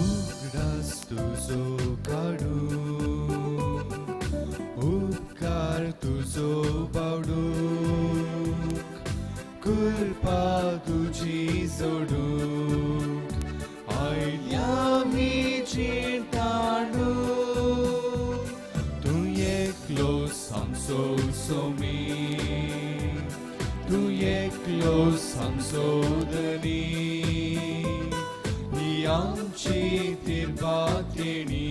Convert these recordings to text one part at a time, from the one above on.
उगडास तुजो काडू उपकार तुजो बावडूक कृपा तुजी जोडूक आयल्या मी चिंताणू तूं एकलो आमचो सोमी तूं एकलो आमचो धनी ही आमची तिरपातेणी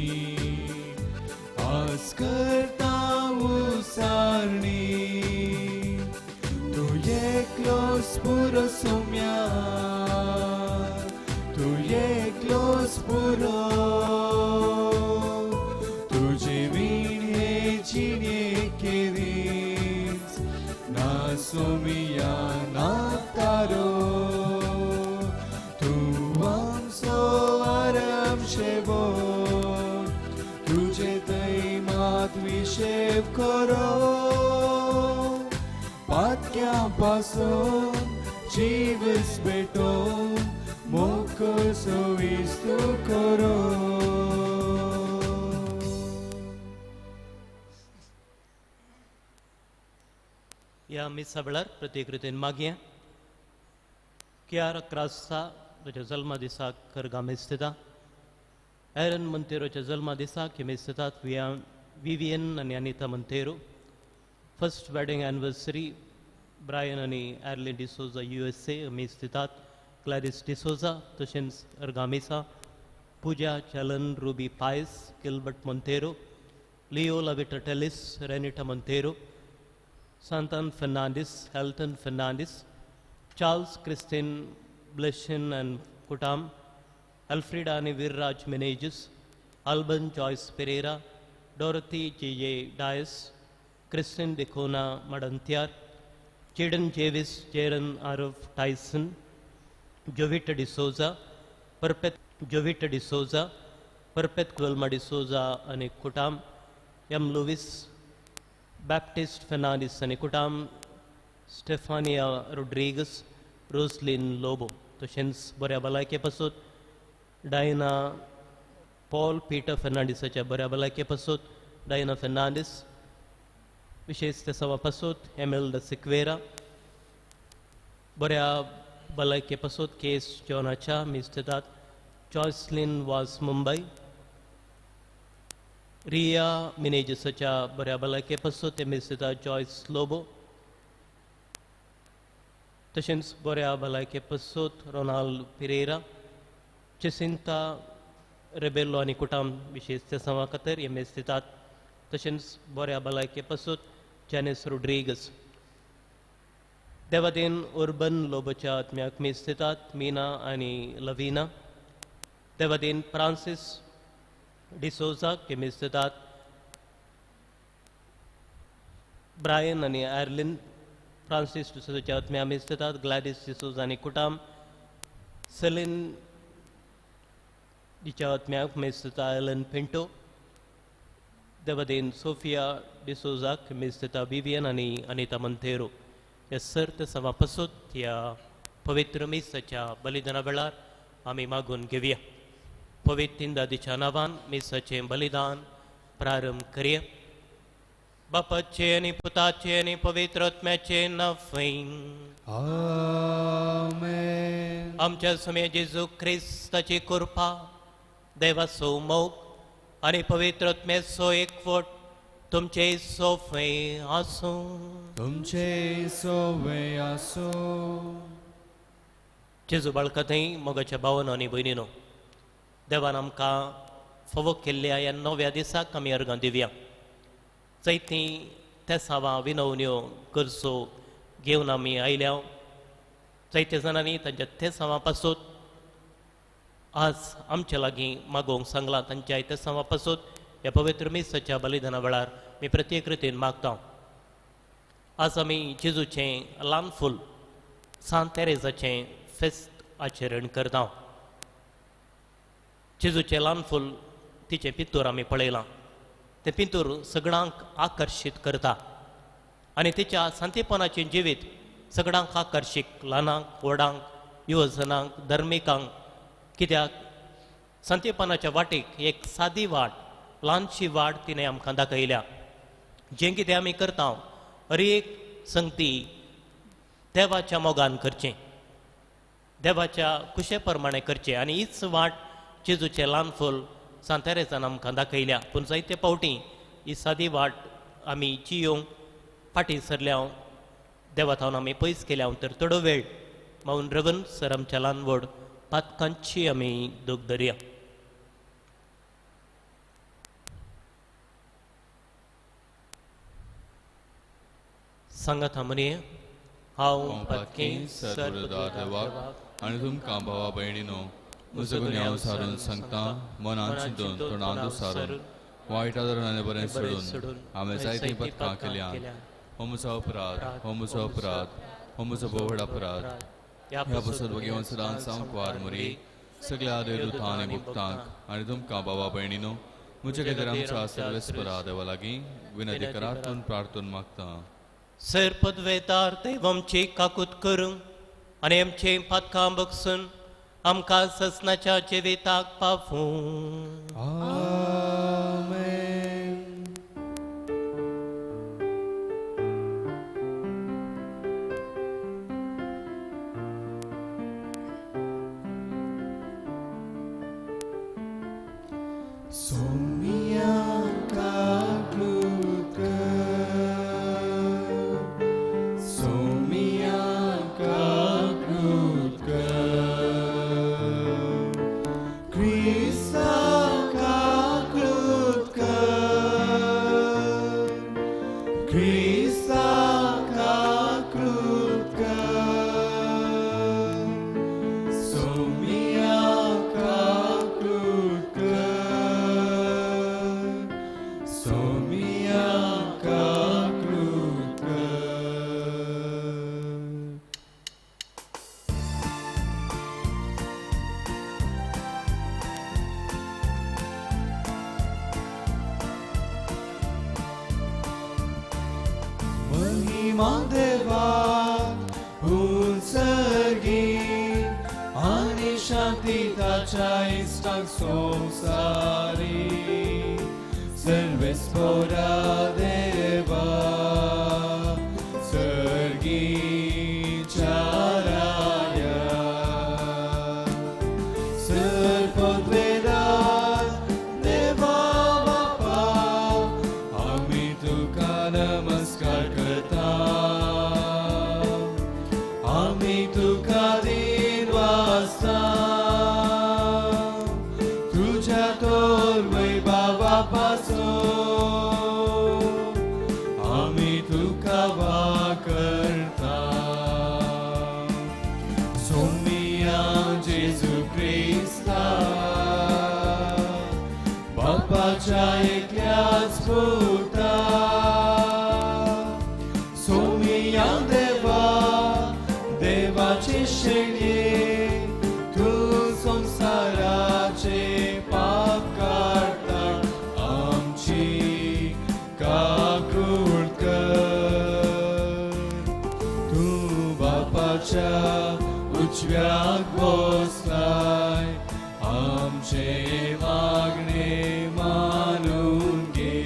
आज करता उसारणी तूं एकलोच पुरो सोम्या तूं एकलोच पुरो तुजे वीण हे जिणे केरीच ना सोमिया ना तारो तूं आमचो आराम शेवट तुजे थंय मात विशेव करो पातक्या पासून जीवस भेटोवन मोको सोवीस तूं करो. ह्या मिसा वेळार प्रतिकृतीन मागया कियार क्रास्ता ताच्या जल्मा दिसाक करगामेस दिता. एरन मंतेरोच्या जल्मा दिसाक हेमेस दितात विवियन आनी Anita Monteiro. First wedding anniversary Brian आनी एर्लिन डिसोजा USA मेस दितात. ग्लॅडीस डिसोजा तशेंच अर्गामेसा Pooja Chalan Ruby Paes Gilbert Monteiro Leo Lavita Tellis Renita Monteiro Santan Fernandes, Elton Fernandes, Charles Christine Bleshin and Kutam, Alfreda and Virraj Menezes, Alban Joyce Pereira, Dorothy J.J. Dias, Christine Decona Madantiar, Jaden Javis, Jaron Arav Tyson, Jovita D'Souza, Perpet Jovita D'Souza, Perpet Wilma D'Souza and Kutam, M. Lewis, Baptist Fernandes आनी कुटाम, Stefania Rodrigues, Rosaline Lobo. तशेंच बऱ्या भलायके पासत Diana Paul Peter फर्नांडीसाच्या बऱ्या भलायके पासत Diana Fernandes, विशेष तेसावा पासत एमेल the Sequeira, बऱ्या भलायके पासत केस जॉनाच्या मिस्तेदात जॉयस्लिन वाज मुंबय, रिया मिनेजसाच्या बऱ्या भलायके पासत ते मिस्तेदात जॉयस लोबो, तशेंच बऱ्या भलायके पासत रोनाल्ड पिरेरा, जेसिंता रेबेलो आनी कुटाम विशेष तेसांवा खातीर हे मेस्तितात. तशेंच बऱ्या भलायके पासत जॅनिस रोड्रिगस, देवादेन उर्बन लोबोच्या आत्म्याक मेस्तितात मीना आनी लवीना, देवादेन फ्रांसीस डिसोजाक हे मेस्तितात ब्रायन आनी आयर्लिन फ्रांसीस डिसोजाच्या आत्म्या मेस्तितात ग्लॅडीस डिसोजा आनी कुटाम, सेलीन तिच्या आत्म्याक मेस्तिता एलन पिंटो, देवादेन सोफिया डिसोजाक मेस्तिता विवियन आनी अनिता मंतेरो. ह्या सर्त सवा पासत ह्या पवित्र मिसाच्या बलिदाना वेळार आमी मागून घेवया. पवित्र तिंदादीच्या नांवान मिसाचें बलिदान प्रारंभ करया. बापाचें आनी पुताचें आनी पवित्र आत्म्याचें नांव. आमेन. आमच्या स्वामी जेजू क्रिस्ताची कृपा, देवाचो मोग आनी पवित्र आत्म्याचो एकवट तुमचे सोफे आसूं. तुमचे सोवे आसूं. जेजू बाळका थंय मोगाच्या भावानो आनी भयणीनो, देवान आमकां फावो केल्ल्या ह्या नव्या दिसाक आमी अर्गां दिवया. चैती तेसावां विनवण्यो गरजो घेवन आमी आयल्या. जायते जाणांनी तांच्या तेसांवां पासत आज आमच्या लागीं मागोवंक सांगलां. तांच्या तेसांवां पासत ह्या पवित्र मिसाच्या बलिदाना वेळार मी प्रत्येक रितीन मागता. आज आमी जेजूचें ल्हान फूल सांत तेरेजाचें फेस्त आचरण करता. जेजूचें ल्हान फूल तिचें पिंतूर आमी पळयलां. तें पिंतूर सगळ्यांक आकर्शीत करता आनी तिच्या सांतेपणाचें जिवीत सगळ्यांक आकर्शीक, ल्हानांक, व्हडांक, युवजनांक, धर्मिकांक. कित्याक संतेपणाच्या वाटेक एक सादी वाट, ल्हानशी वाट तिणें आमकां दाखयल्या. जें कितें आमी करता हर एक संगती देवाच्या मोगान करचें, देवाच्या कुशे प्रमाणे करचें. आनी हीच वाट जेजूचें ल्हान फूल सांत तेरेजान आमकां दाखयल्या. पूण जायते फावटी ही सादी वाट आमी जियोंक फाटीं सरल्या, देवा थावन आमी पयस केल्या. तर थोडो वेळ मावन रवन सर आमच्या ल्हान व्हड पातकांची आमी दूख धरया. सांगात म्हणये, हांव पातकी सर्वदार आनी तुमकां भावा भयणीनो म्हजो गुन्यांव सारून सांगता, मनान चिंतून तोंडान सारून वायट आदरान आनी बरें सोडून हांवें जायतीं पथकां केल्यां. हो म्हजो अपराध, हो म्हजो अपराध, हो म्हजो भोव अपराध. ह्या पासत भगेवन सदांच सामकार मुरी सगळ्या देवदूतां आनी भक्तांक आनी तुमकां भावा भयणीनो म्हज्या खातीर आमच्या सर्वेस्परा देवा लागीं विनंती करात म्हूण प्रार्थून मागता. सर पदवेदार देव आमची काकूत करूं आनी आमचें पातकां बगसून आमकां ससनाच्या जिविताक पावूं. आमेन. सोमिया काकूत कर, सोमिया काकूत कर, क्रिस्ता काकूत कर, क्रिस्ता काकूत कर, सोमिया काकूत कर, सोमिया काकूत कर. महिमा देवा उंचगी आनी शांती ताच्या इश्टांक संवसारी. सर्वेस्पोरा देवा सर्गीच्या राया. सर्वपदवेदार देवा बापा आमी तुका नमस्कार करता, आमी तुका दिन वाचता, तुज्या तोर बाबा पासून आमी तुका वा करता. सोमिया जेजू क्रिस्ता बापाच्या एकल्याच पुता, सोमिया देवा देवाचे शेणये तूं संवसाराचे पाप काडटा, आमची काकूट कर. तूं बापाच्या उजव्याक बसलाय, आमचे मागणे मानून घे,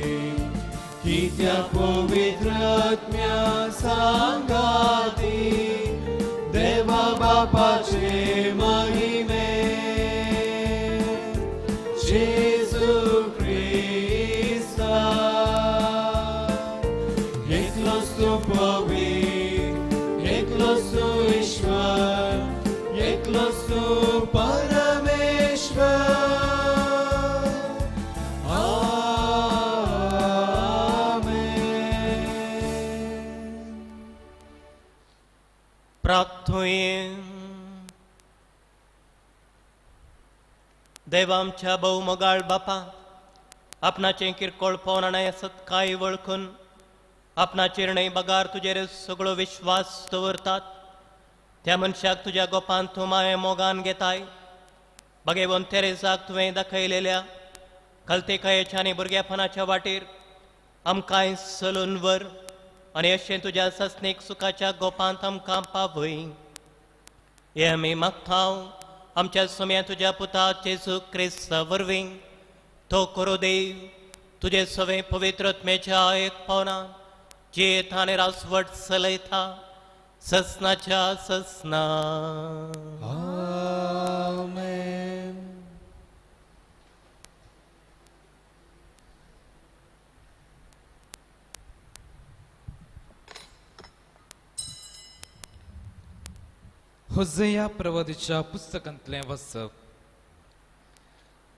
कित्याक पवित्र आत्म्या सांगाती देवा बापाचे महिमे जेजू क्रिस्ता. एकलोच तूं पवित्र, एकलोच तूं ईश्वर, एकलोच तूं परमेश्वर. आमेन. प्रार्थुये. देवा आमच्या भोव मोगाळ बापा, आपणाचें किरकोळ पावन आनी सत्काय वळखून आपणाचेर न्हय बगार तुजेर सगळो विश्वास दवरतात त्या मनशाक तुज्या गोपान तूं माये मोगान घेताय. भगेवन तेरेजाक तुवें दाखयलेल्या कलतेकायेच्या आनी भुरगेपणाच्या वाटेर आमकांय चलून व्हर आनी अशें तुज्या सस्नीक सुखाच्या गोपांत आमकां पावय. हें आमी मागता आमच्या सोम्या तुज्या पुता जेजू क्रिस्ता वरवीं तो करो देव तुजे सवे पवित्र आत्म्याच्या एक पावना जे थाने रासवट चलयता ससनाच्या ससना. आमेन. होझेया प्रवादीच्या पुस्तकांतलें वाचप.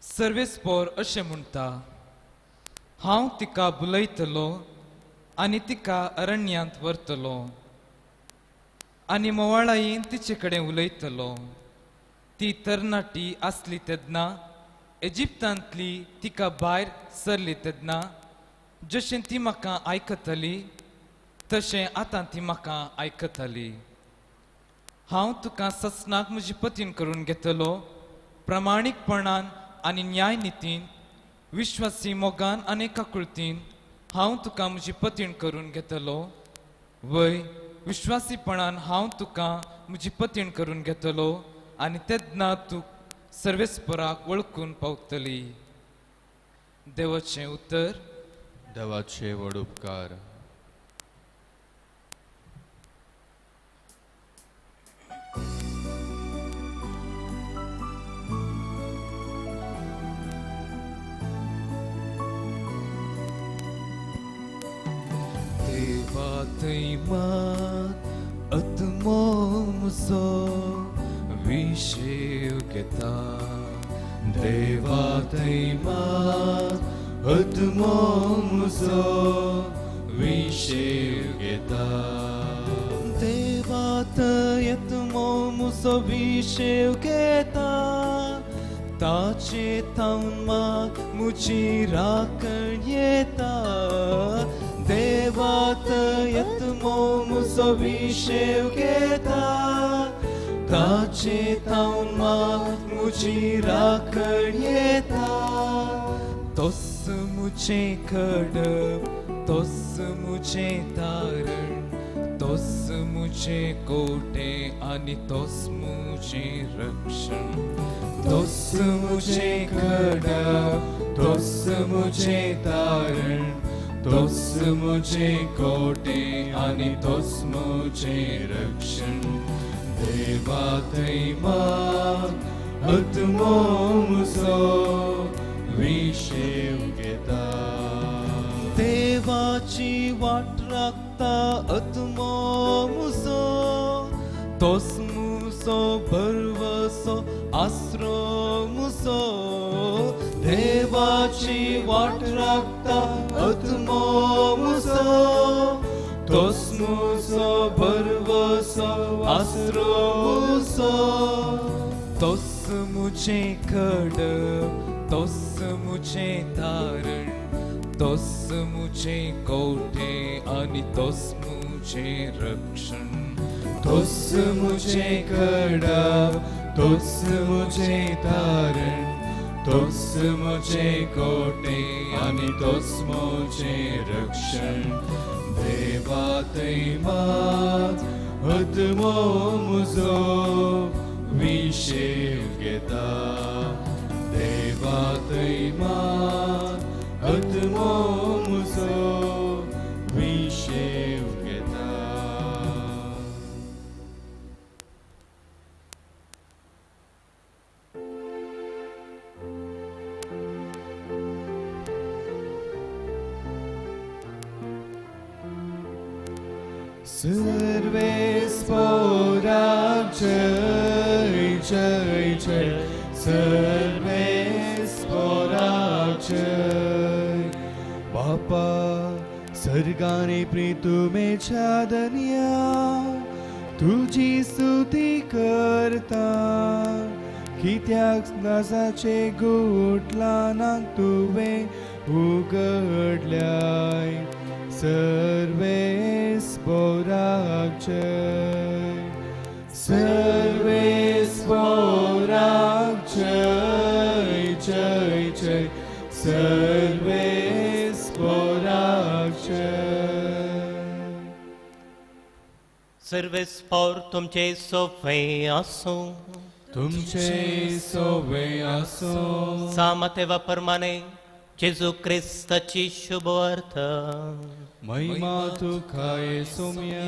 सर्वेस्पोर अशें म्हणटा, हांव तिका बुलयतलो आनी तिका अरण्यांत व्हरतलो आनी मोवाळायेन तिचे कडेन उलयतलो. ती तरणाटी आसली तेन्ना इजिप्तांतली तिका भायर सरली तेन्ना जशें ती म्हाका आयकताली तशें आतां ती म्हाका आयकताली. हांव तुका ससनाक म्हजी पतीन करून घेतलो, प्रामाणीकपणान आनी न्यायनितीन, विश्वासी मोगान आनी काकुळतीन हांव तुका म्हजी पतीण करून घेतलो. वय विश्वासीपणान हांव तुका म्हजी पतीण करून घेतलो आनी तेन्ना तूं सर्वेस्पराक वळखून पावतली. देवाचें उतर. देवाचे व्हड उपकार. देवा आत्मो म्हजो विशेव घेता, देवा आत्मो म्हजो विशेव घेता, देवा आत्मो म्हजो विशेव घेता, ताचे थावन म्हाक म्हजी राखण येता. देवात आत्मो म्हजो विशेव घेता, ताचे थावन म्हाक म्हजी राखण येता. तोच म्हजें खडप, तोच म्हजें तारण, तोच म्हजें कोटें आनी तोच म्हजें रक्षण. तोच म्हजें खडप, तोच म्हजें तारण, तोच म्हजें कोटें आनी तोच म्हजें रक्षण. देवा आत्मो म्हजो विशेव घेता, देवाची वाट राखता आत्मो म्हजो, तोच म्हजो भरवसो आसरो म्हजो. देवाची वाट राखता आत्मो म्हजो, तोच म्हजो भरवसो आसरो म्हजो. तोच म्हजें खडप, तोच म्हजें तारण, तोच म्हजें कोटें आनी तोच म्हजें रक्षण. तोच म्हजें खडप, तोच म्हजें तारण, तोच म्हजें कोटें आनी तोच म्हजें रक्षण. देवा आत्मो म्हजो विशेव घेता, देवा आत्मो म्हजो विशेव घेता. सर्वेस्पोराक जय जय जय, सर्वेस्पोराक जय. बापा सर्गाने प्रीतुमेच्या दर्या तुजी स्तुती करता, कित्याक नासाचे गुटलानाक तुवें उगडल्याय. सर्वेस्पोराक जय, सर्वेस्पोराक जय जय जय, सर्वेस्पोराक जय. सर्वेस्पोर तुमचे सोफे आसूं, तुमचे सोवे आसो. सामतेवा परमाने जेजू क्रिस्ताची शुभवार्ता. महिमा तुका येसुम्या.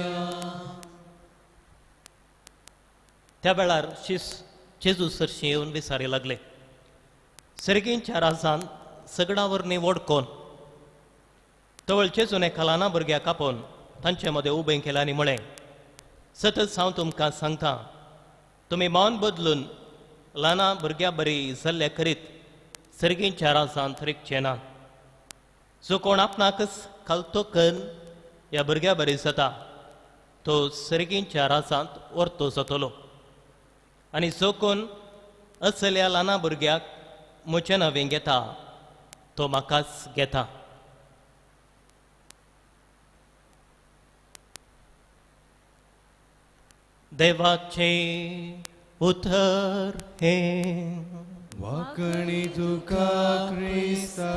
त्या वेळार शिस जेजू सरशी येवन विचारी लागले, सर्गींच्या राजान सगळ्या वरनी वडकोन. तवळ जेजून एका ल्हाना भुरग्याक आपोवन तांचे मदें उबें केलें आनी म्हळें, सतत हांव तुमकां सांगता, तुमी मन बदलून ल्हाना भुरग्या बरी जाल्ले करीत सर्गींच्या राजांत रिगचे ना. जो कोण आपणाकच खालतो कन्न ह्या भुरग्या बरी जाता तो सर्गींच्या राजांत वर्तो जातलो. आनी जो कोण असल्या ल्हाना भुरग्याक म्हजें नांवें घेता तो म्हाकाच घेता. देवाचें उतर हें. वाकणी तुका क्रिस्ता.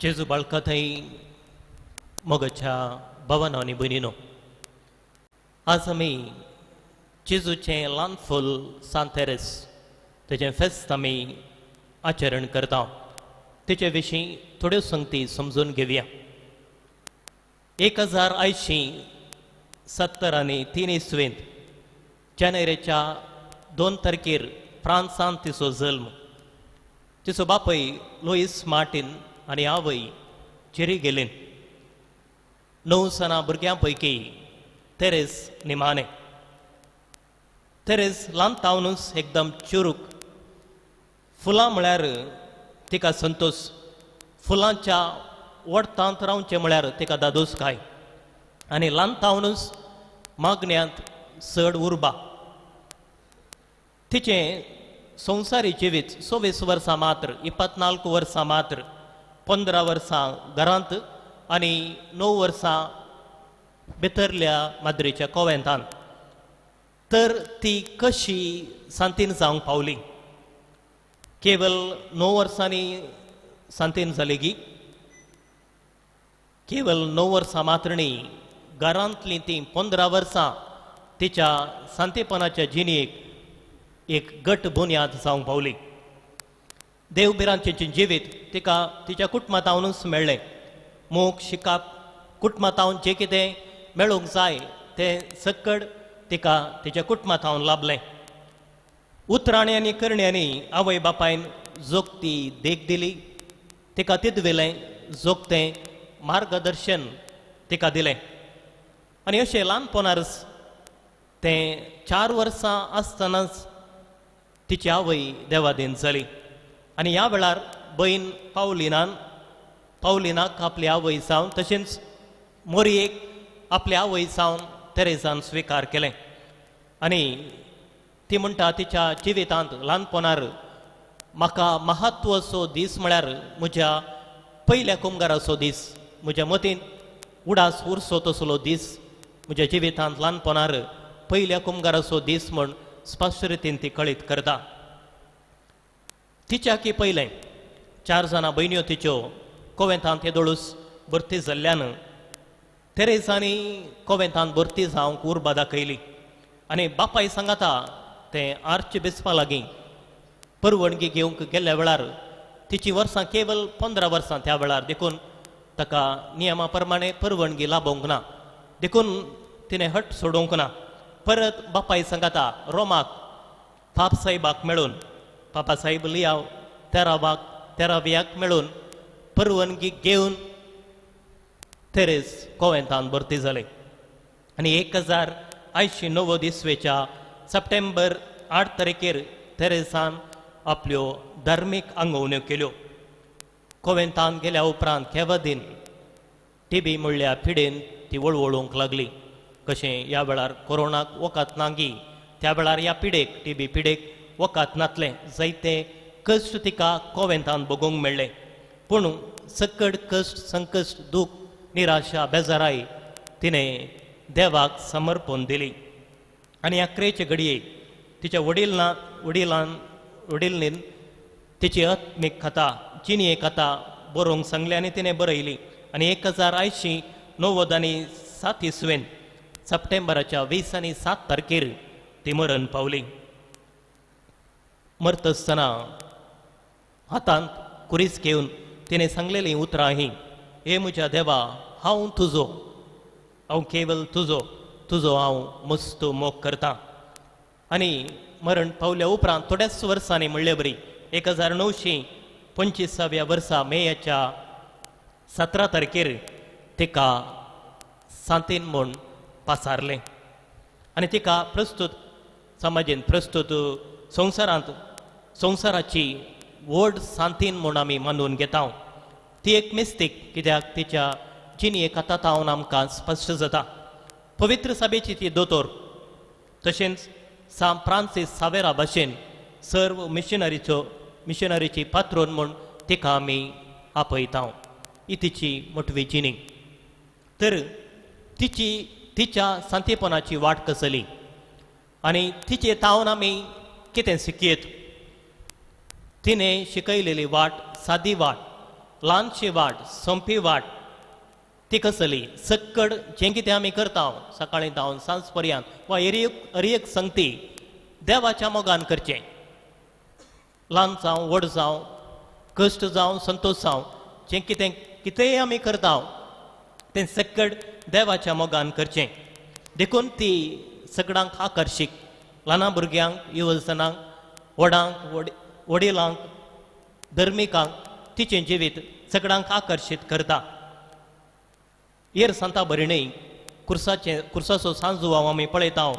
जेजू बाळका थंय मोगाच्या भावानो आनी भयणीनो, आज आमी जेजूचें ल्हान फूल सांत तेरेस तेजें फेस्त आमी आचरण करता. तेचे विशीं थोड्यो संगती समजून घेवया. 1080 73 इसवेंत जानेवारीच्या 2 तारखेर फ्रांसांत तिचो जल्म. तिचो बापूय लुईस मार्टीन आनी आवय जेरी गेलीन. 9 जाणां भुरग्यां पैकी तेरेस निमाणे. तेरेस ल्हान तावनूच एकदम चुरूक. फुलां म्हळ्यार तिका संतोश, फुलांच्या वडतांत रावचें म्हळ्यार तिका दादोस काय, आनी ल्हान तावनूच मागण्यांत चड उर्बा. तिचें संवसारी जिवीत 24 वर्सां मात्र, 24 वर्सां मात्र, 15 वर्सां घरांत आनी 9 वर्सां भितरल्या माद्रीच्या कोवेंतान. तर ती कशी सांतीन जावंक पावली? केवल 9 वर्सांनी सांतीन जाली गी? केवल 9 वर्सां मात्र न्ही, घरांतलीं तीं 15 वर्सां तिच्या सांतेपणाच्या जिणेक एक गट बुन्याद जावंक पावली. देवभिरांचें जिवीत तिका तिच्या कुटुंबांतूच मेळ्ळें. मोग, शिकाप, कुटुंबांत जें कितें मेळूंक जाय तें सक्कड तिका तिच्या कुटुंबांत लाभलें. उतराणी आनी करण्यांनी आवय बापायन जोगती देख दिली, तिका तितविलें जोगतें मार्गदर्शन तिका दिलें. आनी अशें ल्हानपणारच तें 4 वर्सां आसतनाच तिची आवय देवादीन जाली. आनी ह्या वेळार बयन पावलिनाक आपली आवय जावन, तशेंच मोरयेक आपली आवय जावन तेरेजान स्विकार केलें. आनी ती म्हणटा, तिच्या जिवितांत ल्हानपणार म्हाका महत्वाचो दीस म्हळ्यार म्हज्या पयल्या कुमगाराचो दीस. म्हज्या मतीन उडास उरसो तसलो दीस म्हज्या जिवितांत ल्हानपणार पयल्या कुमगाराचो दीस म्हूण स्पश्ट रितीन ती कळीत करता. तिच्या की पयलें 4 जाणां भयण्यो तिच्यो कोवेंतांत येदोळूच भरती जाल्ल्यान तेरेजांनी कोवेंतांत भरती जावंक उर्बा दाखयली. आनी बापाय सांगाता तें आर्च बिस्पा लागीं परवणगी घेवंक गेल्ल्या वेळार तिची वर्सां केवल 15 वर्सां त्या वेळार, देखून ताका नियमा प्रमाणे परवणगी लाभोवंक ना, देखून तिणें हट सोडोवंक ना. परत बापाय सांगाता रोमाक पाप साहेबाक मेळून, पापा साहेब लियाव तेराव्याक मेळून परवणगी घेवन तेरेस कोवेंतान भरती जाले. आनी 1089 इसवेच्या सप्टेंबर 8 तारखेर तेरेसान आपल्यो धार्मीक आंगवण्यो केल्यो. कोवेंतान गेल्या उपरांत केवदीन टिबी म्हणल्या पिडेन ती वळवळूंक लागली. कशें ह्या वेळार कोरोनाक वखद नागी, त्या वेळार ह्या पिडेक, टिबी पिडेक वखद नातलें. जायते कश्ट तिका कोवेंतान भोगूंक मेळ्ळे, पूण सकड कश्ट, संकश्ट, दूख, निराशा, बेजाराय तिणें देवाक समर्पण दिली. आनी अकरेचे घडये तिच्या वडिलान तिची आत्मीक कथा, जिणये कथा बरोवंक सांगलें आनी तिणें बरयली आनी 1897 इसवेन सप्टेंबराच्या 27 तारखेर ती मरण पावली. मरत आसतना हातांत कुरीस घेवन तिणें सांगलेलीं उतरां हीं, हे म्हज्या देवा, हांव तुजो, हांव केवल तुजो, तुजो हांव मस्त मोग करता. आनी मरण पावल्या उपरांत थोड्याच वर्सांनी म्हणले बरी 1925व्या वर्सा मेयाच्या 17 तारखेर तिका सांतीन म्हूण पासारलें आनी तिका प्रस्तुत समाजेन प्रस्तुत संवसारांत संवसाराची व्हड सांतीन म्हूण आमी मानून घेता. ती एक मिस्तीक, कित्याक तिच्या जिणेक आतां तावन आमकां स्पश्ट जाता. पवित्र सभेची ती दोतोर, तशेंच सांत फ्रांसीस सावेरा भाशेन सर्व मिशनरीची पात्रोन म्हूण तिका आमी आपयता. ही तिची मोटवी जिणी. तर तिची तिच्या सांतेपणाची वाट कसली आनी तिचे तावन आमी कितें शिकयत? तिणें शिकयलेली वाट सादी वाट, ल्हानशी वाट, सोंपी वाट ती कसली? सक्कड जें कितें आमी करता सकाळीं धांवन सांज पर्यंत वा हर एक संगती देवाच्या मोगान करचें. ल्हान जावं व्हड जावं, कश्ट जावं संतोश जावं, जें कितें कितेंय आमी करता तें सक्कड देवाच्या मोगान करचें. देखून ती सगळ्यांक आकर्शीक, ल्हाना भुरग्यांक, युवजनांक, व्हडांक, वडिलांक, धर्मिकांक तिचें जिवीत सगळ्यांक आकर्शीत करता. येर सांता भरणी कुर्साचो सांजू आमी पळयता.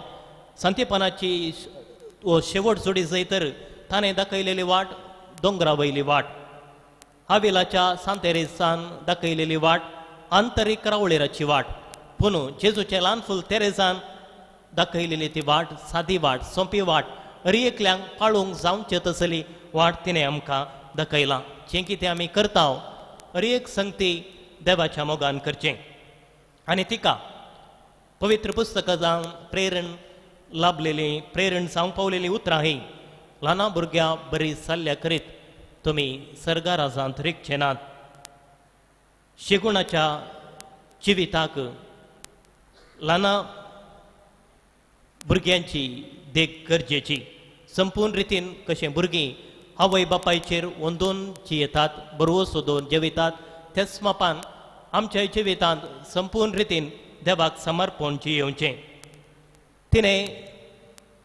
सांतेपणाची शेवट जोडी जय तर ताणें दाखयलेली वाट दोंगरा वयली वाट, हावेलाच्या सांतेरेसान दाखयलेली वाट आंतरीक रावळेराची वाट, पूण जेजूचे ल्हान फूल तेरेजान दाखयलेली ती वाट सादी वाट, सोंपी वाट, हर एकल्यांक पाळूंक जावचे तसली वाट तिणें आमकां दाखयला. जें कितें आमी करता हर एक संगती देवाच्या मोगान करचें. आनी तिका पवित्र पुस्तकां जावन प्रेरण लाभलेली, प्रेरण जावंक पावलेली उतरां ही, ल्हाना भुरग्यां बरी सल्ल्या करीत तुमी सर्गाराजांत रिगचे नात. शिगुणाच्या जिविताक ल्हाना भुरग्यांची देख गरजेची. संपूर्ण रितीन कशें भुरगीं आवय बापायचेर ओंदून जियेतात, बरवो सोदून जेवितात, त्याच मापान आमच्या जिवितांत संपूर्ण रितीन देवाक समर्पण जियेवचें. तिणें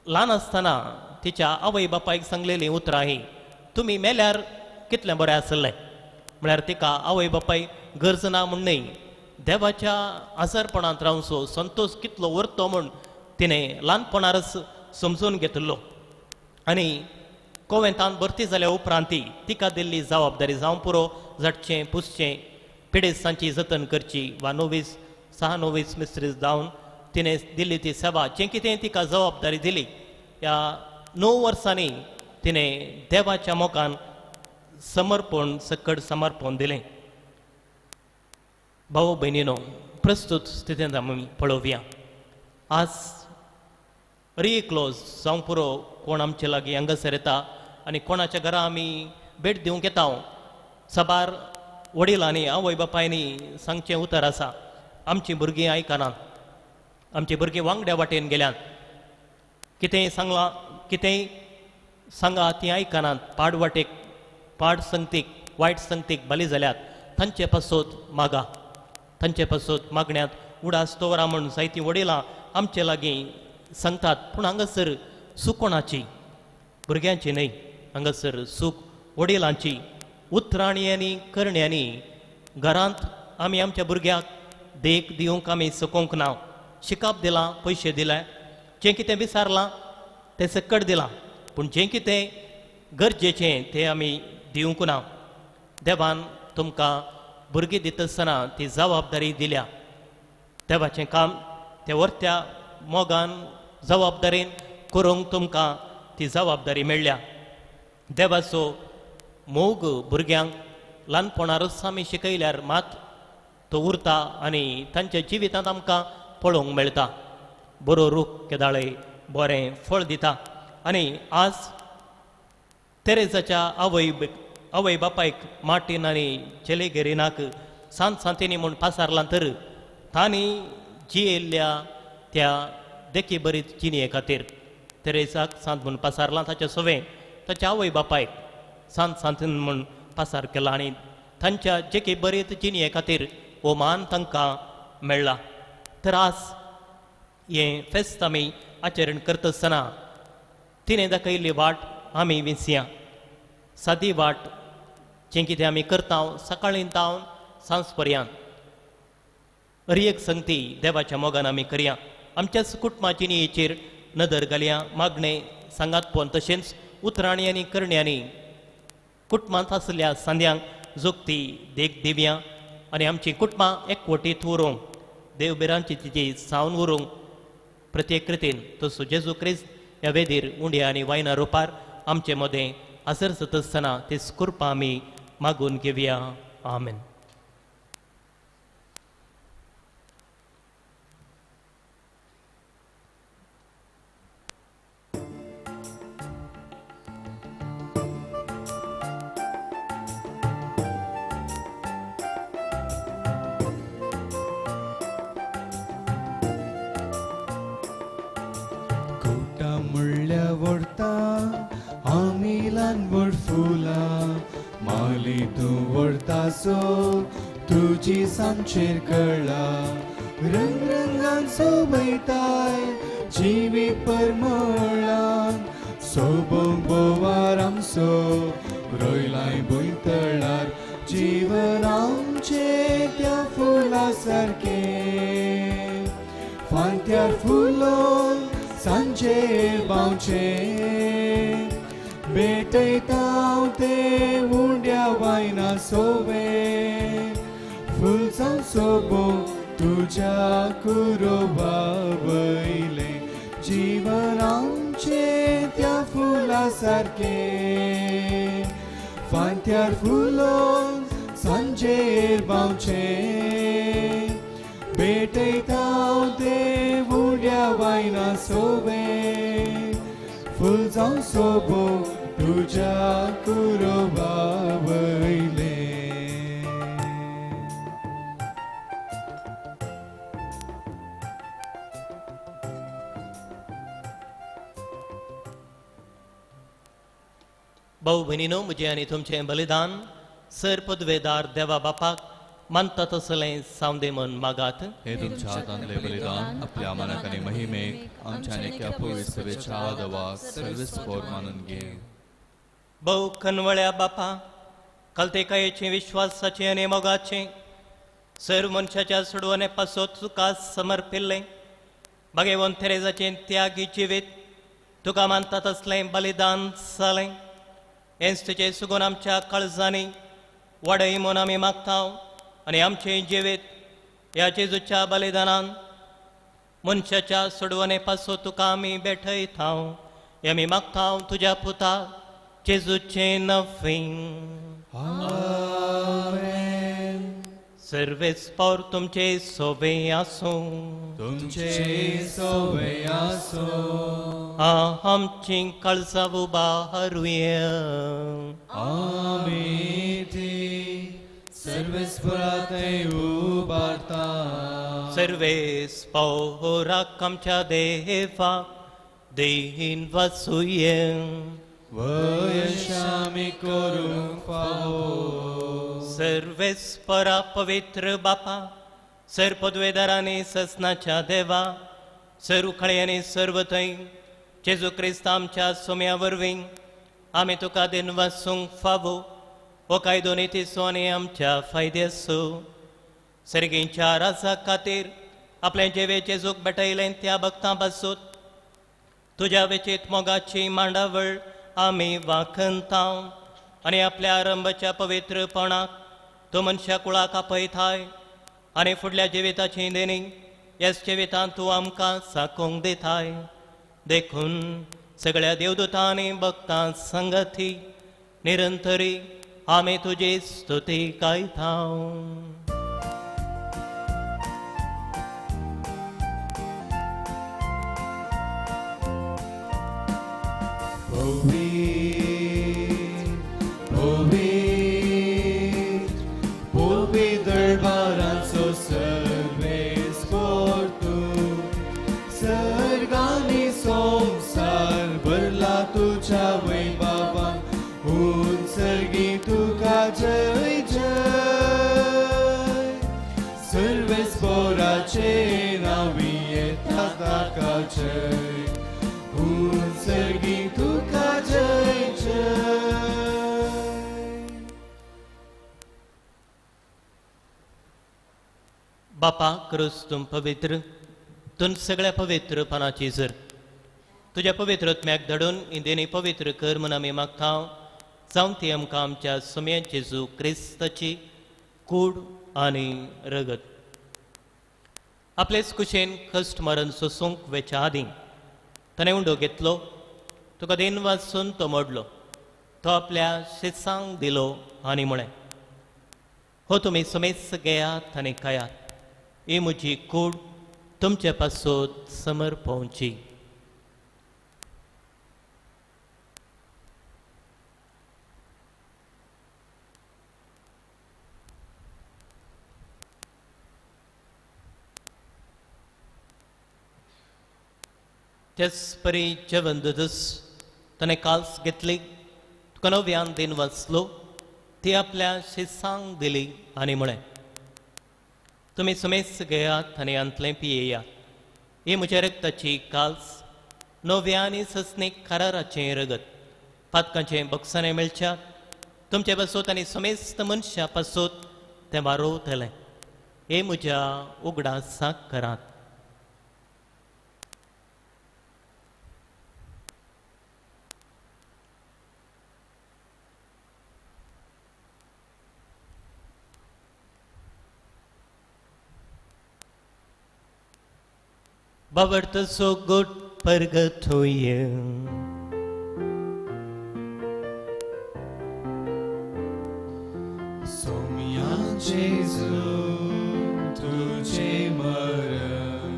ल्हान आसतना तिच्या आवय बापायक सांगलेलीं उतरां हीं, तुमी मेल्यार कितलें बरें आसलें. म्हळ्यार तिका आवय बापाय गरज ना म्हूण न्हय, देवाच्या आजारपणांत रावचो संतोश कितलो उरतो म्हूण तिणें ल्हानपणारच समजून घेतिल्लो. आनी कोवेंतान भरती जाल्या उपरांत तिका दिल्ली जबाबदारी जावं पुरो झटचें पुसचें, पिडेस्तांची जतन करची वा नोवीस सहा नोवीस मिस्त्रीस जावन तिणें दिल्ली ती सेवा, जें कितें तिका जबाबदारी दिली ह्या 9 वर्सांनी तिणें देवाच्या मोगान समर्पण, सकट समर्पण दिलें. भाव भयणीनो, प्रस्तुत स्थितींत आमी पळोवया. आज रिक्लोज जावं पुरो कोण आमचे लागीं हांगासर येता आनी कोणाच्या घरा आमी भेट दिवंक येता. साबार वडिलांनी आवय बापायनी सांगचें उतर आसा, आमचीं भुरगीं आयकनात, आमचीं भुरगीं वांगड्या वाटेन गेल्यात, कितेंय सांगलां कितेंय सांगा तीं आयकनात, पाड वाटेक, पाड संगतीक, वायट संगतीक बली जाल्यात. तांचे पासत मागा, तांचे पासत मागण्यांत उडास दवरा म्हूण जायतीं वडिलां आमचे लागीं सांगतात. पूण हांगासर सूख कोणाची? भुरग्यांची न्हय, हांगासर सूख वडिलांची. उतरांनी आनी करण्यांनी घरांत आमी आमच्या भुरग्याक देख दिवंक आमी सकूंक ना. शिकाप दिलां, पयशे दिले, जें कितें विचारलां तें सकट दिलां, पूण जें कितें गरजेचें तें आमी दिवंक ना. देवान तुमकां भुरगीं दिता आसतना ती जबाबदारी दिल्या. देवाचें काम तें व्हरत्या मोगान जबाबदारीन करूंक तुमकां ती जबाबदारी मेळ्ळ्या. देवाचो मोग भुरग्यांक ल्हानपणारच आमी शिकयल्यार मात तो उरता आनी तांच्या जिवितांत आमकां पळोवंक मेळटा. बरो रूख केदाळे बरें फळ दिता. आनी आज तेरेजाच्या आवय आवय बापायक मार्टीन आनी चेलेगेरिनाक सांत सांतिनी म्हूण पासारलां तर तांणी जियेल्ल्या त्या देखी बरीच जिणये खातीर तेरेजाक सांत म्हूण पासारलां. ताच्या सवें ताच्या आवय बापायक सांत सांतीन म्हूण पासार केला आनी तांच्या जेकी बरीच जिणये खातीर हो मान तांकां मेळ्ळा. तर आज हें फेस्त आमी आचरण करता आसतना तिणें दाखयल्ली वाट आमी विंचया. सादी वाट जें कितें आमी करता सकाळीं तावन सांज पर्यंत हर एक संगती देवाच्या मोगान आमी करया. आमच्याच कुटुंबा जिणयेचेर नदर घालया. मागणें सांगातपण तशेंच उतरांनी आनी करण्यांनी कुटुंबांत आसल्या सांद्यांक जोगती देख दिवया आनी आमचीं कुटुंबां एकवटीत उरूंक देवबिरांची तिची सावन उरूंक प्रत्येक कृतीन तसो जेजू क्रिस्त ह्या वेदीर उंड्या आनी वायना रुपार आमचे मदें आसरसत आसतना तीच कृपा आमी मागून घेवया. आमेन. माली तूं व्हरता सो तुजी सांचेर कळ्ळा रंग रंगान सोबयताय जिवी परमळान सोबोंक बोवार आमचो रोयलाय भुंयतळार जीवन आमचें त्या फुला सारकें फांत्यार फुलोन सांजेर बावचें भेटयता ते उंड्या वायना सोवे फूल जावन सोबो तुज्या कुरोबा वयलें जीवन आमचें त्या फुला सारकें फांत्यार फुलोन सांजेर बावचें भेटयता ते उंड्या वायना सोवे फूल जावन सोबो तुज्या कुरोबा वयलें. भाऊ भयणीनो, म्हजें आनी तुमचें बलिदान सर पदवेदार देवा बापाक मानता तसलें सावंदे मन मागात. हे तुमच्या हातांतले बलिदान आपल्या मनाक आनी महिमेक आमच्या आनी एका पवित्र सभेच्या आदवाक सर्वेस्पोर मानून घे. भोव खनवळ्या बापा, कलतेकायेचें विश्वासाचें आनी मोगाचें सर मनशाच्या सोडवणे पासत तुका समर्पिल्लें भागेवन तेरेजाचें त्यागी जिवीत तुका मानता तसलें बलिदान जालें. हेंच तुजें सुगून आमच्या काळजांनी वाडय म्हूण आमी मागता आनी आमचें जिवीत ह्या जेजूच्या बलिदानान मनशाच्या सोडवणे पासून तुका आमी भेटयता. हें आमी मागता तुज्या पुता जेजूचें नफीं. आमेन. सर्वेस्पोर तुमचे सोबे आसूं. तुमचे सोबे आसूं. आमची काळजां उबारुया. आमी ती सर्वेस्पोरा थंय उबारता. सर्वेस्पोराक आमच्या देवाक देहीन वसुये. वयशामी करूंक फावो. सर्वेस्परा पवित्र बापा, सर पदवेदारांनी ससनाच्या देवा, सर उखळयांनी सर्व थंय जेजू क्रिस्त आमच्या सोम्या वरवीं आमी तुका दिन वसूंक फावो. हो कायदो नितीचो आनी आमच्या फायद्याचो. सर्गींच्या राजा खातीर आपलें जिवे जेजूक भेटयलें त्या भक्तां पासून तुज्या वेचीत मोगाची मांडावळ आमी वाखनता आनी आपल्या आरंभाच्या पवित्रपणाक तूं मनशा कुळाक आपयताय आनी फुडल्या जिविताची देणी ह्याच जिवितांत तूं आमकां साकोवंक दिताय. देखून सगळ्या देवदूतांनी भक्तां संगती निरंतरी आमी तुजी स्तुती गायता. पवित्र, पवित्र, जय उंचगी तुका जय जय. बापा क्रूस तूं पवित्र, तूं सगळ्या पवित्रपणाची जर तुज्या पवित्र आत्म्याक धाडून इंदेनी पवित्र कर म्हूण आमी मागता, जावं ती आमकां आमच्या सोम्या जेजू क्रिस्ताची कूड आनी रगत. आपलेच कुशेन कश्ट मरण सोसूंक वेच्या आदीं ताणें उंडो घेतलो, तुका देन वाचून तो मोडलो, तो आपल्या शेसांक दिलो आनी म्हळें, हो तुमी समेस्त घेयात आनी खायात, ही म्हजी कूड तुमचे पासत समर्पोवची. त्याच परी जेवण दस ताणें काल्स घेतली, तुका नव्यान दिन वाचलो, ती आपल्या शिसांक दिली आनी म्हळें, तुमी समेस्त घेयात आनी हांतलें पियेयात, ही म्हज्या रक्ताची काल्स, नव्या आनी ससनीक कराराचें रगत, पातकांचें बक्षाणें मेळच्या तुमचे पासत आनी समेस्त मनशां पासत तें वारोवतलें, हे म्हज्या उगडासाक करात. बाबर्त सो गुड परगत होय. सोम्या जेजू तुझे मरण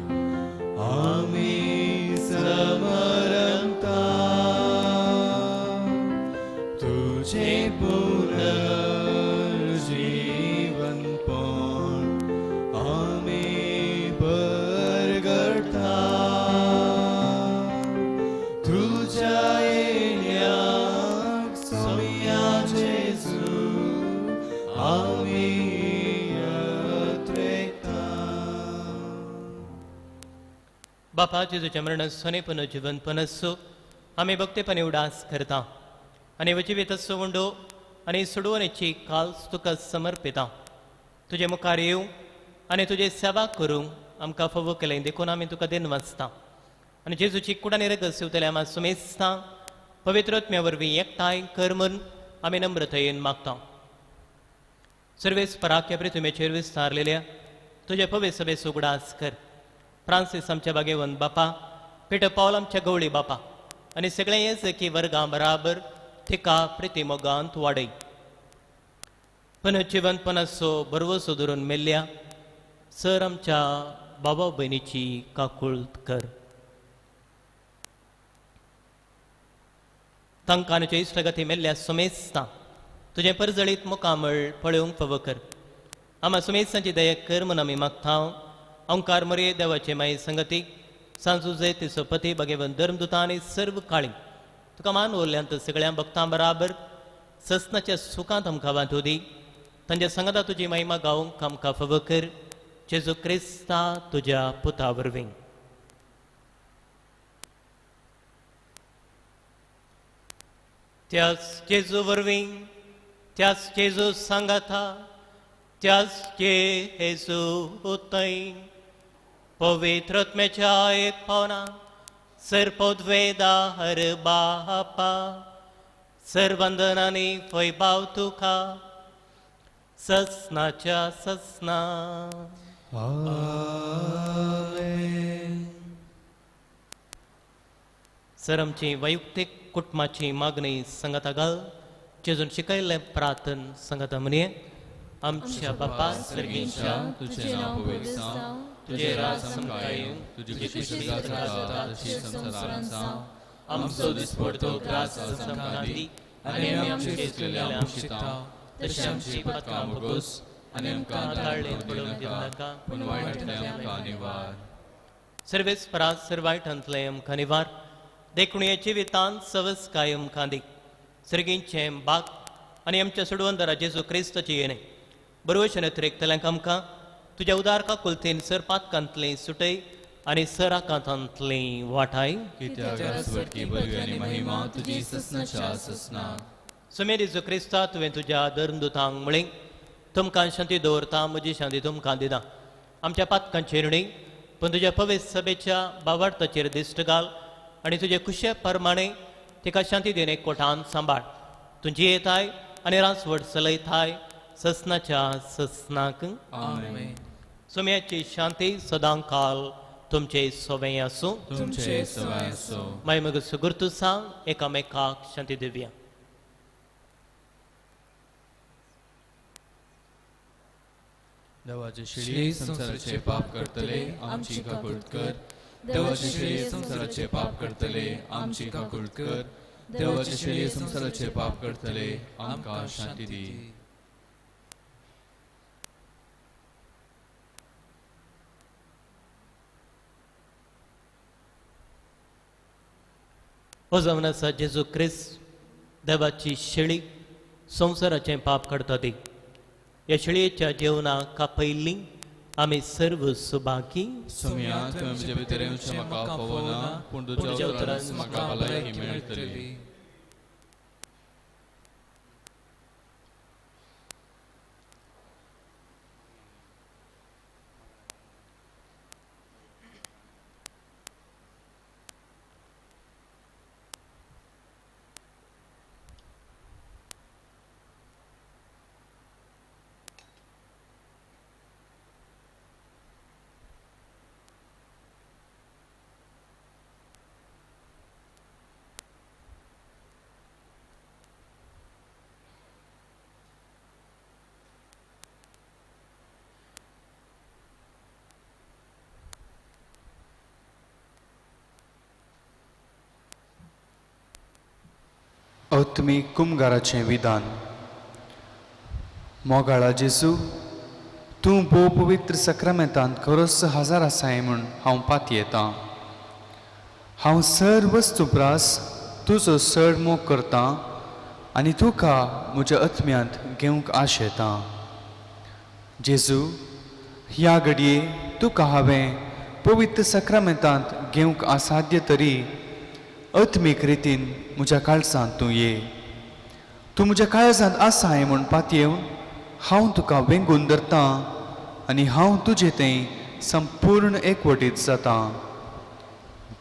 आमी समरंता, तुझे पुनर्जीवन पण आमी परगटा, तुझ्या येण्याक सोम्या जेजू आमी अत्रेता. बापा जेजूच्या मरण सोने पुनर्जीवन पनस्सो आमी भक्तेपणी उडास करता आनी वजिवीत उंडो आनी सोडवणेची काल्स तुका समर्पिता. तुजे मुखार येवं आनी तुजे सेवा करूंक आमकां फावो केलें देखून आमी तुका then वाचता आनी जेजूची कुडानी रगत शिवतले आमा सुमेस्ता पवित्र आत्म्या वरवीं एकठांय कर म्हूण आमी नम्रतायेन मागता. सर्वेस पराक्या पृथ्वीचेर विस्तारलेल्या तुज्या पवित्र सभेचो उगडास कर. फ्रांसीस आमच्या बागेवन बापा, पिटर पावल आमच्या गवळी बापा आनी सगळे येसकी वर्गां बराबर तिका प्रिती मोगांत वाडय. पुनर्जिवनपणाचो भरवसो धरून मेल्ल्या सर आमच्या बाबा भयणीची काकूळत कर. तांकां आनी इश्टगती मेल्ल्या सुमेस्तां तुजें परजळीत मुखामळ पळोवंक फावो कर. आमा सुमेस्तांची दया कर म्हूण आमी मागता. ओंकार मरये देवाचे माये संगती सांजुजे तिचो पती भगेवन धर्मदुतां आनी सर्व काळी तुका मान उरल्यांत सगळ्या भक्तां बराबर ससनाच्या सुखांत आमकां वांटू दी. तांच्या संगता तुजी महिमा गावंक आमकां फावो कर. जेजू क्रिस्ता तुज्या पुता वरवीं. त्याच जेजू वरवीं, त्याच जेजू सांगाता, त्याच जेजू थंय पवित्र आत्म्याच्या एक पावना सर्पोद्वेदा हर बापा सर्वंदनानी वैभाव तुका ससनाच्या ससना. आमेन. सर आमची वैयक्तीक कुटुंबाची मागणी संगता घाल जेजून शिकयल्लें प्रार्थन संगता म्हणये. आमच्या बापा सर्गींच्या तुझे नांव पवित्र जावं, तुझे राज आमकां येवं, तुजी खुशी स्वर्गांत जाता तशी संवसारांत जावं. आमचो दिसपडतो ग्रास आज आमकां दी आनी आमी आमचे चुकलेल्या शिकता तशी आमची पथकां भोगोस आनी आमकां ताळ्ळेंत पडूंक दिवनाका, पूण वायटांतलें आमकां निवार. सर्वेस परास सर वायटांतलें आमकां निवार, देखून हे जिवितांत सवस काय आमकां दी. सर्गींचें बाग आनी आमच्या सोडवंदरा जेजू क्रिस्ताची येणें बरोवचें नत्रेक तल्यांक आमकां तुज्या उदार काकुलतेन सर पातकांतलें सुटय आनी सराकांतांतली वाटाय. कित्याक राजवटकी बलवी आनी महिमा तुजी ससनाच्या ससना. सुमेर जेजू क्रिस्ता, तुवें तुज्या धर्मदुतांक म्हळें, तुमकां शांती दवरता, म्हजी शांती तुमकां दिता. आमच्या पातकांचेर न्ही पूण तुज्या पवित्र सभेच्या बावार्थाचेर दिश्ट घाल आनी तुजे कुशे प्रमाणे तिका शांती दिवन एकवटान सांबाळ. तुजी येताय आनी रासवट चलयताय ससनाच्या ससनाक. आमेन. सुम्याची शांती सदां काल तुमचे सवय आसूं. तुमचे सवय आसूं. मागीर मग सुगुर्तू सांग एकामेकाक शांती दिवया. देवाचे शिळी संवसाराचे पाप करतले आमची काकूट कर. देवाचे शिळी संवसाराचे पाप करतले आमची काकूट कर. देवाचे शिळी संवसाराचे पाप करतले आमकां शांती दी. हो जावन आसा जेजू क्रिस्त देवाची शेळी संवसाराचें पाप काडटा ती. ह्या शेळयेच्या जेवणाक कापयल्ली आमी सर्व सुभागी. सोम्या, तुवें म्हजे भितर येवचें म्हाका फावना, पूण तुज्या उतरान म्हाका भलायकी मेळटली. आत्मीक कुमगाराचें विधान. मोगाळा जेजू, तूं भोव पवित्र सक्रामेंतांत खरोच हजार आसाय म्हूण हांव पातयेतां. हांव सर वस्तू प्रास तुजो चड मोग करतां आनी तुका म्हज्या आत्म्यांत घेवंक आशेतां. जेजू, ह्या घडये तुका हांवें पवित्र सक्रामेंतांत घेवंक असाध्य तरी आत्मीक रितीन म्हज्या काळजांत तूं ये. तूं म्हज्या काळजांत आसाय म्हूण पातयेवन हांव तुका वेंगून धरतां आनी हांव तुजे थंय संपूर्ण एकवटीत जातां.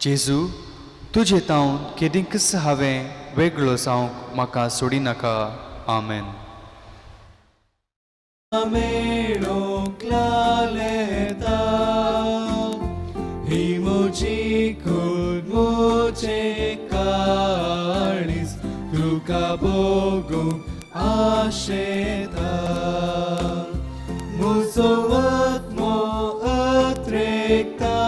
जेजू, तुजे तावन केदींकच हांवें वेगळो जावंक म्हाका सोडिनाका. आमेन. काळीज तुका भोगूंक आशेता. म्हजो आत्मो अत्रेकता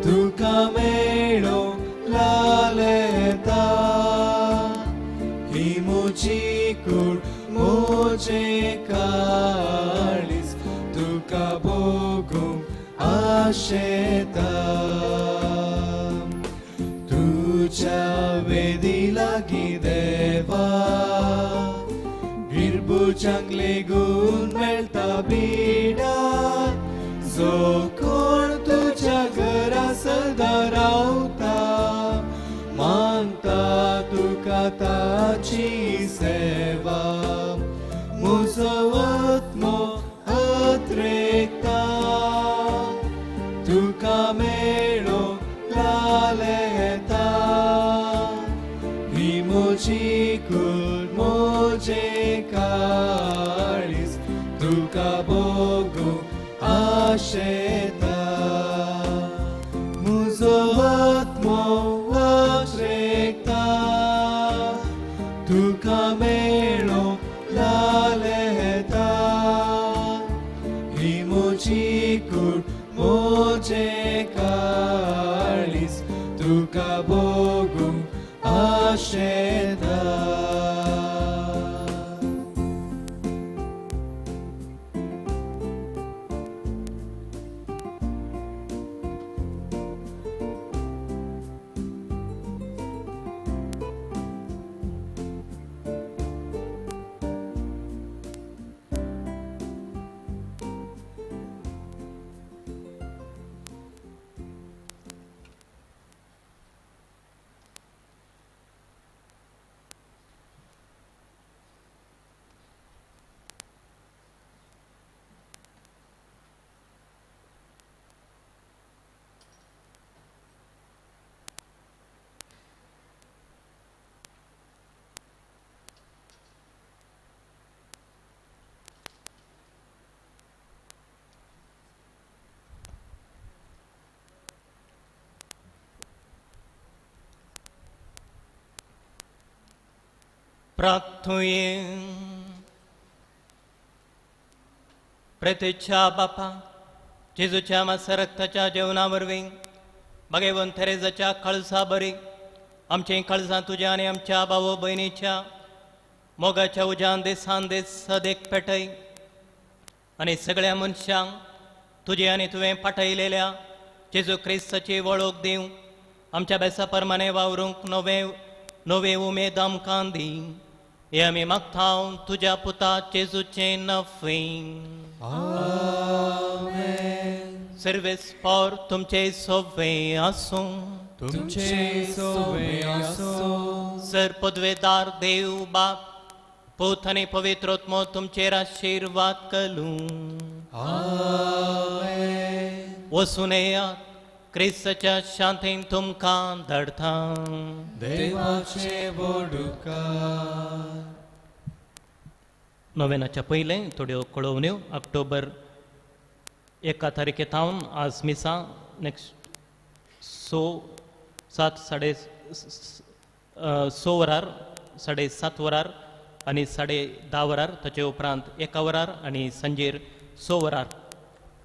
तुका मेळोवंक लालेता. ही म्हजी कूड म्हजें काळीज तुका भोगूंक आशेता. तुज्या वेदी लागीं देवा गिरबुजांक लेगून मेळटा बिडा. जो कोण तुज्या घरा सदां रावता मानता तुका ताची सेवा. म्हजो आत्मो अत्रेकता तुका मेळोवंक लालेता. ही म्हजी कूड म्हजें काळीज तुका भोगूंक आशेता. म्हजो आत्मो अत्रेकता तुका मेळोवंक लालेता. ही म्हजी कूड म्हजें काळीज तुका भोगूंक आशेता. प्रार्थुये. प्रेतेच्या बापा जेजूच्या मासा रक्ताच्या जेवणा वरवीं भगेवन तेरेजाच्या कळसा बरी आमचीं कळसां तुज्या आनी आमच्या भाव भयणीच्या मोगाच्या उज्यान देसान देस सदेक पेटय आनी सगळ्या मनशांक तुजे आनी तुवें पाठयलेल्या जेजू क्रिस्ताची वळख दिवं आमच्या बेसा प्रमाणे वावरूंक नवे नवे उमेद आमकां दी. हे आमी मागता तुज्या पुता जेजूचें नफे. सर्वेस पावर तुमचे सोवे आसूं. तुमचे सोवे आसूं. सर पदवेदार देव बाप पूत आनी पवित्र आत्मो तुमचेर आशिर्वाद करूं. वचून येयात क्रिस्ताच्या शांतीन तुमकां धाडटा. देवाचे बोडुकार. नोवेनाच्या पयलें थोड्यो कळोवण्यो. ऑक्टोबर 1 तारखे थावन आज मिसा नेक्स्ट 6, 7, 6:30 वरार 7:30 वरार आनी 10:30 वरार ताचे उपरांत 1 वरार आनी सांजेर 6 वरार.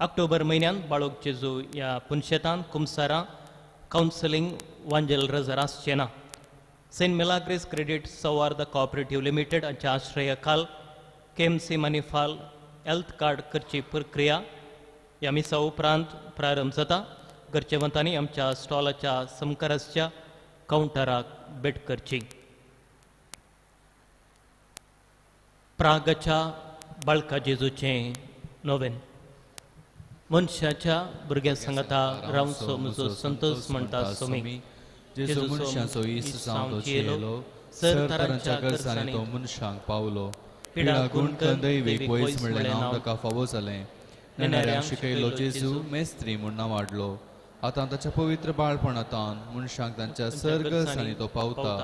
ऑक्टोबर म्हयन्यांत बाळोक जेजू ह्या पुनशेतान कुमसारां कावन्सिलींग वांजेल रजर आसचें ना. Saint Milagres credit Sauhard cooperative limited हांच्या आश्रयाखाल KMC Manipal health card करची प्रक्रिया ह्या मिसा उपरांत प्रारंभ जाता. गरजेवंतांनी आमच्या स्टॉलाच्या समकराच्या कावंटराक भेट करची. प्रागाच्या बाळका जेजूचें नोवेन. मनशाच्या भुरग्या सांगाता रावचो म्हजो संतोष म्हणटा सोमी. जेजू मनशाचो इश्ट जावन तो जियेलो, सर तरांच्या गरजांनी तो मनशांक पावलो. पिडा गुणकन दैवीक वयस म्हणलें नांव ताका फावो जालें. नेणाऱ्यांक शिकयलो जेजू मेस्त्री म्हूण नांवाडलो. आतां ताच्या पवित्र बाळपणांतान मनशांक तांच्या सर गरजांनी तो पावता.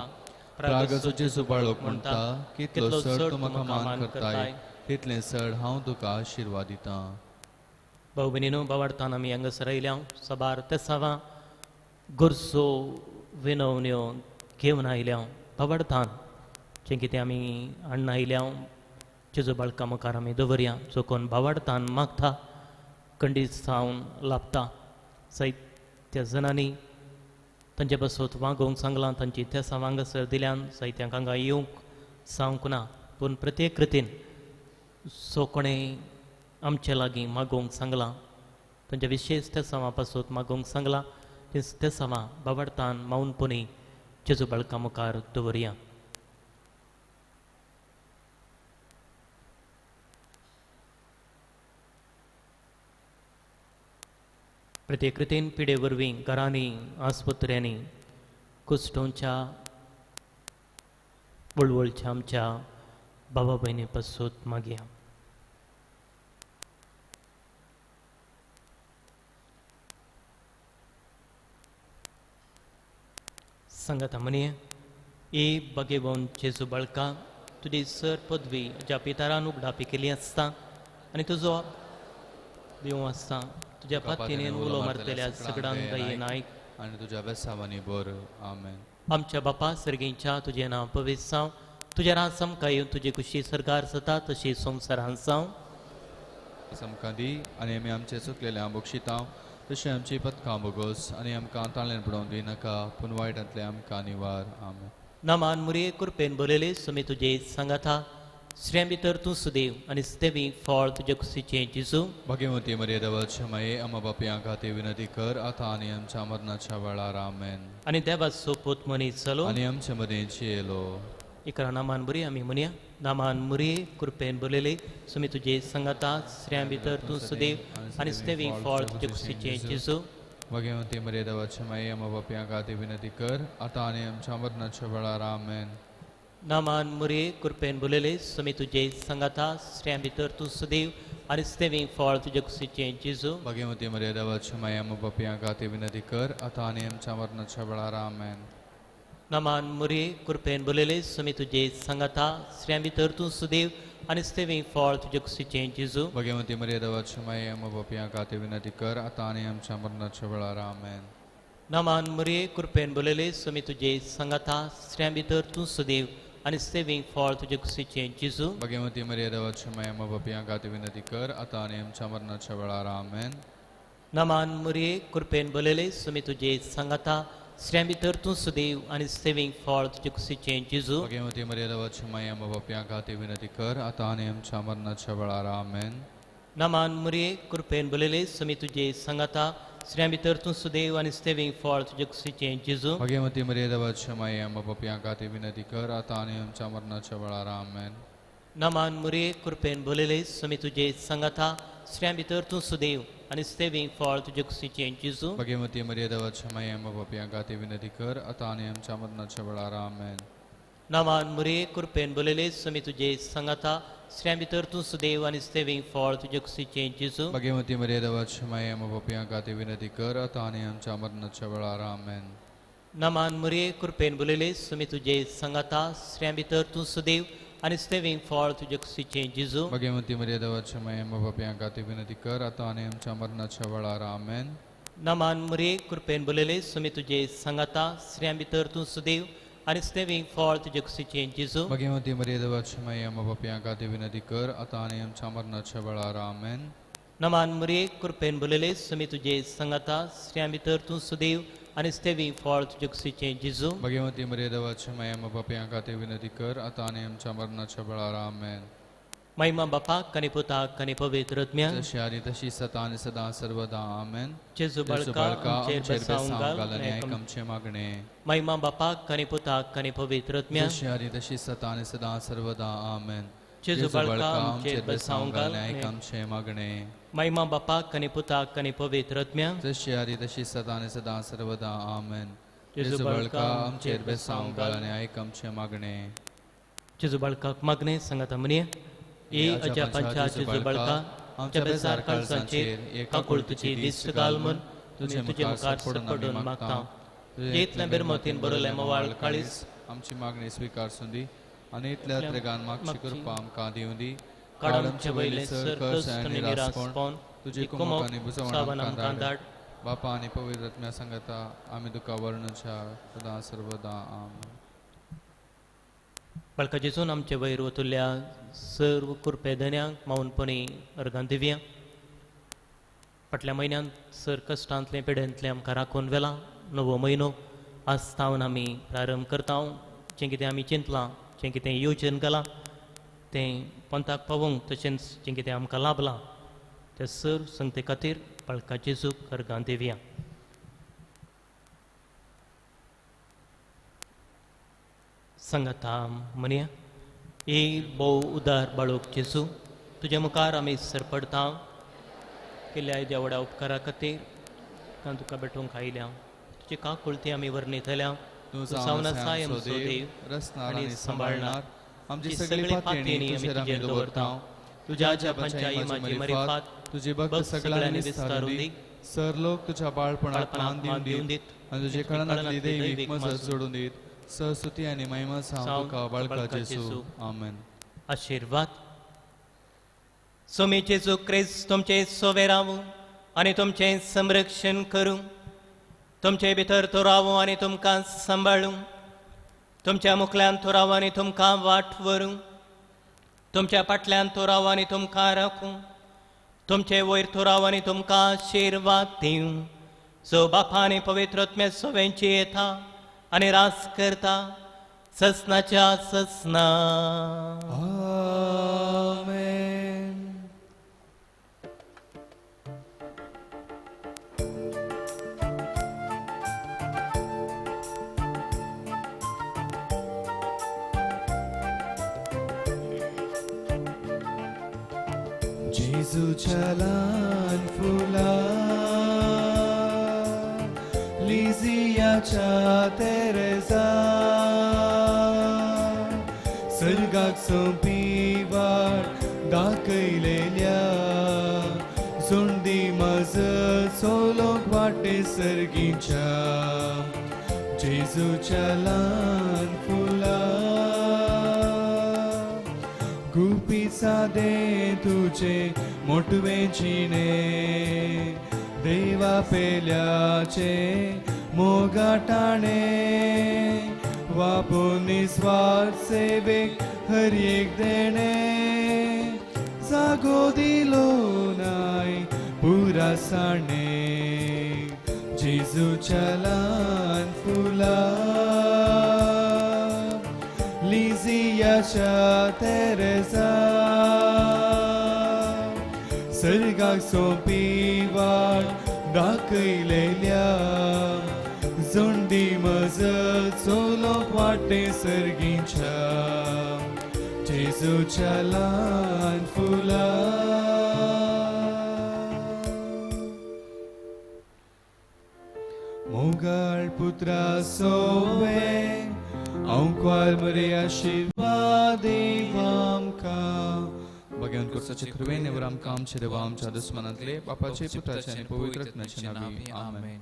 प्रागाचो जेजू बाळक म्हणटा, कितलो चड तूं म्हाका मान करताय तितलें चड हांव तुका आशिर्वाद दितां. भाऊ भयणीनो, बावाडतान आमी हांगासर आयल्या सबार तेसावां गरजो विनवण्यो घेवन आयल्या. बावाडतान जें कितें आमी हाडून आयल्या जेजू बाळका मुखार आमी दवरया. जो कोण बावाडतान मागता कंडीत जावन लाभता. सयत त्या जणांनी तांचे बसत वागोवंक सांगलां, तांची तेसां हांगासर दिल्यान साहित्यांक हांगा येवंक सांगूंक ना, पूण प्रत्येक कृतीन जो कोणें आमचे लागीं मागोवंक सांगलां तांच्या विशेश तेसांवां पासत मागोवंक सांगलां तीं तेसांवां बाबाडतान मावनपणी जेजू बाळका मुखार दवरया. प्रत्येक कृतीन पिडे वरवीं घरांनी आस्पत्र्यांनी कुस्टोंच्या वळवळच्या आमच्या बाबा भयणी पासत मागया. सांगाता म्हणये, ए बागेवन जेजू बाळका, तुजी सर पदवी ज्या पितारान उगडापी केली आसता आनी तुजो देव आसता, तुज्या पातीने उलो मारतल्या सगळ्यांक दयेन आयक आनी तुज्या बेसावांनी बर. आमेन. आमच्या बापा सर्गींच्या तुजें नांव पवित्र जावं, तुज्या राज आमकां येवन, तुजी खुशी सरकार जाता तशी संवसारांत जावं. आमकां दी आनी आमी आमचें चुकलेलें बक्षिता तशें आमची पथकां बोगोस आनी आमकां ताळेन पडोवन दिनाका, पूण वायटांतलें आमकां निवार. आमेन. नामान मुरये कृपेन बरयले सुमी तुजे सांगाता, स्त्रियां भितर तूं सुदेव आनी देवी फळ तुजे कुशीचें जेजू. भाग्यवती मरिया देवाच्या माये, आमा बापयां खातीर विनंती कर आतां आनी आमच्या मरणाच्या वेळार. आमेन. आनी देवाचो पूत मनीस जालो आनी आमचे मदें जियेलो. इकरा नामान बरी आमी म्हणया. नामान मुरये कृपेन बरयले सुमी तुजे सांगाता, स्त्रियां भितर तूं सुदेव आनी देवी फळ तुजे कुशीचें जेजू. भाग्यवती मरिया देवाच्या माये, आमा बापयां खातीर विनंती कर आतां आनी आमच्या मरणाच्या वेळार. आमेन. नामान मुरये कृपेन बोलयले सुमी तुजे सांगाता, स्त्रियां भितर तूं सुदेव आनी देवी फळ तुजे कुशीचें जेजू. भाग्यवती मरिया देवाच्या माये, आमा बापयां खातीर विनंती कर आतां आनी आमच्या मरणाच्या वेळार. आमेन. नामान मुरये कृपेन बोलयले सुमी तुजे सांगाता, स्त्रियां भितर तूं सुदेव आनी देवी फळ तुजे कुशीचें जेजू. भाग्यवती मरिया देवाच्या माये, आमा बापयां खातीर विनंती कर आतां आनी आमच्या मरणाच्या वेळार. आमेन. नामान मुरये कृपेन बोलयले सुमी तुजे सांगाता, स्त्रियां भितर तूं सुदेव आनी सेवींक फळ तुजे कुशीचें जेजू. भगवती मरिया देवाची माया पापयां खातीर विनंती कर आतां आनी आमच्या मरणाच्या वेळार. आमेन. नमान मुरये कृपेन बोलयले सुमी तुजे सांगाता स्त्रियां भितर तूं सुदेव आनी सेवींक फळ तुजे कुशीचें जेजू. भगवती मरिया देवाची माया पापयां खातीर विनंती कर आतां आनी आमच्या मरणाच्या वेळार. आमेन. नमान मुरये कृपेन बोलयले सुमी तुजे सांगाता स्त्रियां भितर तूं सुदेव आनी सेवींक फळ तुजे कुशीचें जेजू. भगवती मरिया देवाची माया पापयां खातीर विनंती कर आतां आनी आमच्या मरणाच्या वेळार. आमेन. नमान मुरये कृपेन बोलयले सुमी तुजे सांगाता स्त्रियां भितर तूं सुदेव आनी सेवींक फळ तुजे कुशीचें जेजू. भगवती मरिया देवाची माया पापयां खातीर विनंती कर आतां आनी आमच्या मरणाच्या वेळार. आमेन. नमान मुरये कृपेन बोलयले सुमी तुजे सांगाता स्त्रियां भितर तूं सुदेव आनी सेवींक फळ तुजे कुशीचें जेजू. भगवती मरिया देवाची माया पापयां खातीर विनंती कर आतां आनी आमच्या मरणाच्या वेळार. आमेन. नमान मुरये कृपेन बोलयले सुमी तुजे सांगाता स्त्रियां भितर तूं सुदेव आनी सेवींक फळ तुजे कुशीचें जेजू. भगवती मरिया देवाची माया पापयां खातीर विनंती कर आतां आनी आमच्या मरणाच्या वेळार. आमेन. नमान मुरये कृपेन बोलयले सुमी तुजे सांगाता स्त्रियां भितर तूं सुदेव आनी सेवींक फळ तुजे कुशीचें जेजू. भगवती मरिया देवाची माया पापयां खातीर विनंती कर आतां आनी आमच्या मरणाच्या वेळार. आमेन. नमान मुरये कृपेन बोलयले सुमी तुजे सांगाता स्त्रियां भितर तूं सुदेव आनी सेवींक फळ तुजे कुशीचें जेजू. भगवती मरिया देवाची माया पापयां खातीर विनंती कर आतां आनी आमच्या मरणाच्या वेळार. आमेन. महिमा बापाक आनी पुताक आनी पवित्र आत्म्याक, जशी आदी तशी सदा आनी सदां सर्वदा. आमेन. जेजू बाळका आमचेर बेसांव घाल आनी आयक आमचें मागणें. महिमा बापाक आनी पुताक आनी पवित्र आत्म्याक, जशी आदी तशी सदा आनी सदां सर्वदा. आमेन. जेजू बाळका आमचेर बेसांव घाल आनी आयक आमचें मागणें. महिमा बापाक आनी पुताक आनी पवित्र आत्म्याक, जशी आदी तशी सदा आनी सदां सर्वदा. आमेन. जेजू बाळका आमचेर बेसांव घाल आनी आयक आमचें मागणें. जेजू बाळकाक मागणें सांगाता म्हणया. ए अजापांच्या जेजू बाळका आमच्या बेजार काळजांचेर काकुळतीची दिश्ट घाल म्हूण तुजे मुखार पडून मागता. तुजे इतल्या बेरमतीन बरयलें मवाळ काळीज आमची मागणी स्विकार सुंदी आनी इतल्या त्रेगान मागची कृपा आमकां दिवं दी. काड आमचे वयलें सर कश्ट आनी निरासपण तुजी कुमक आनी बुजवण आमकां धाड. बापा आनी पवित्र आत्म्या सांगता आमी तुका वर्णुच्या सदां सर्वदा. आमेन. बाळका जेजून आमचे वयर वतुल्ल्या सर्व कृपे धन्यांक मावनपणी अर्गां दिवया. फाटल्या म्हयन्यांत सर कश्टांतलें पिडेंतलें आमकां राखून व्हेलां. नवो म्हयनो आज तावन आमी प्रारंभ करता. जें कितें आमी चिंतलां, जें कितें योजन घालां तें पंथाक पावोवंक, तशेंच जें कितें आमकां लाभलां तें सर्व संगते खातीर बाळका जेजूक अर्गां दिवया. सांगाता म्हणया. ए भोव उदार बाळूक जेजू, तुज्या मुखार आमी सरपडता केल्ल्या येद्या व्हडा उपकारा खातीर तुका भेटोवंक आयल्या. तुजी काकुळती आमी वर्णितल्या. तूं जावन आसाय आमचो देव, रचणार आनी सांबाळणार. आमची सगळी पातयेणी आमी तुजेर दवरता. तुज्या अजापांच्या इमाजी मरिफात तुजी भक्त सगळ्यांनी विस्तारून दी. सर लोक तुज्या बाळपणाक मान दिवन दीत आनी तुजे कळनांतली दैवीक मजत जोडून दीत. सरस्वती आनी महिमा सावन तुका बाळका जेजू. आमेन. आशिर्वाद. स्वामी जेजू क्रिस्त तुमचे सोवे रावूं आनी तुमचें संरक्षण करूं. तुमचे भितर तो रावूं आनी तुमकां सांबाळूं. तुमच्या मुखल्यान तो रावूं आनी तुमकां वाट व्हरूं. तुमच्या फाटल्यान तो रावूं आनी तुमकां राखूं. तुमचे वयर तो रावूं आनी तुमकां आशिर्वाद दिवं. जो बापा आनी पवित्र आत्म्या सोव्यांची येता आनी रास करता ससनाच्या ससना. आमेन. जेजूच्या ल्हान फुला लिझियाच्या तेरेजा सर्गाक सोंपी वाट दाखयलेल्या जोंडी मजत चलोवंक वाटे सर्गीच्या जेजूच्या ल्हान फुला गुपीत सादे तुजे मोटवे जिणे देवा पेल्याचे मोगाटाणे वापून निस्वार्थ सेवेक हर एक देणे जागो दिलो नाय पुरा साणे जेजूच्या ल्हान फुलां लिझियाच्या तेरेसा सर्गाक सोंपी वाट दाखयलेल्या जोंडी मजत चलोवंक वाटे सर्गीच्या जेजूच्या ल्हान फुलां. मोगाळ पुत्रा सोवे अंकवार मरे आशिर्वाद देव आमकां. भगवान कुर्साचे कृपेन नेवर आमकां आमचे देवा आमच्या दुस्मनांतले बापाचे पुत्राचे आनी पवित्र आत्म्याचे नांवी आमेन.